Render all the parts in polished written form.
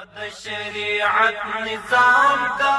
د شریعت نظام دا.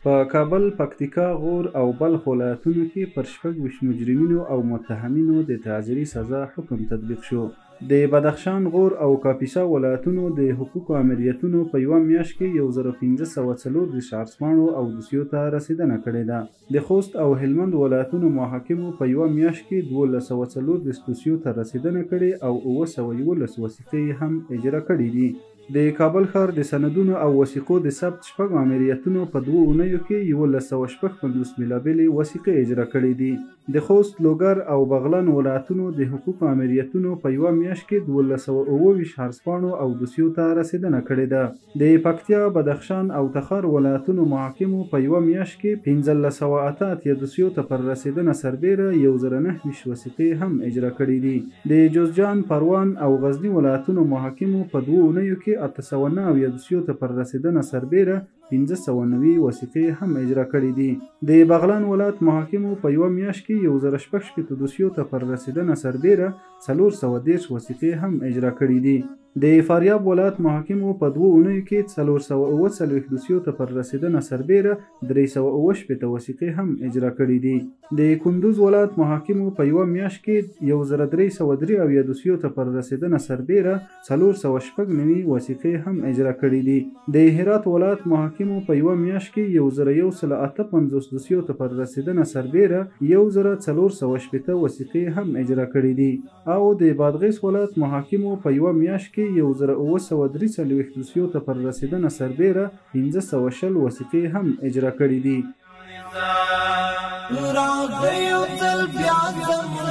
په کابل، پکتیکا، غور او بلخ ولایتونو کې پر 26 مجرمینو او متهمینو د تعزیري سزا حکم تطبیق شو. د بدخشان، غور او کاپیسا ولایتونو د حقوقو آمریتونو په یوه میاشت کې 1534 عرضپاڼو او دوسیو ته رسېدنه کړې ده. د خوست او هلمند ولایتونو محاکمو په یوه میاشت کې 1234 دوسیو ته رسېدنه کړې او 711 وثیقې یې هم اجرا کړې دي. د کابل ښار د سندونو او وثیقو د ثبت شپږ آمریتونو په دوو اونیو کې 1156 بېلابېلې وثیقې اجرا کړې دي. د خوست، لوګر او بغلان ولایتونو د حقوقو آمریتونو په یوه میاشت کې 1227 عرضپاڼو او دوسیو ته رسېدنه کړې ده. د پکتیا، بدخشان او تخار ولایتونو محاکمو په یوه میاشت کې 1588 دوسیو ته پر رسېدنه سربېره 1029 وثیقې هم اجرا کړې دي. د جوزجان، پروان او غزني ولایتونو محاکمو په دوو اونیو کې 879 دوسیو ته پر رسېدنه سربېره 590 وثیقې هم اجرا کړې دي. د بغلان ولایت محاکمو په یوه میاشت کې 1066 دوسیو ته پر رسېدنه سربېره 430 وثیقې هم اجرا کړې دي. د فاریاب ولایت محاکمو په دوو اونیو کې 447 دوسیو ته پر رسېدنه سربېره 367 وثیقې هم اجرا کړې دي. د کندوز ولایت محاکمو په یوه میاشت کې 1373 دوسیو ته پر رسېدنه سربېره 496 وثیقې هم اجرا کړې دي. د هرات ولایت محاکمو په یوه میاشت کې 1158 دوسیو ته پر رسېدنه سربېره 1460 وثیقې هم اجرا کړې دي. او د بادغیس ولایت محاکمو په یوه میاشت کې 1743 دوسیو ته پر رسېدنه سربېره 520 وثیقې هم اجرا کړې دي. راغی یو ځل بیا زموږ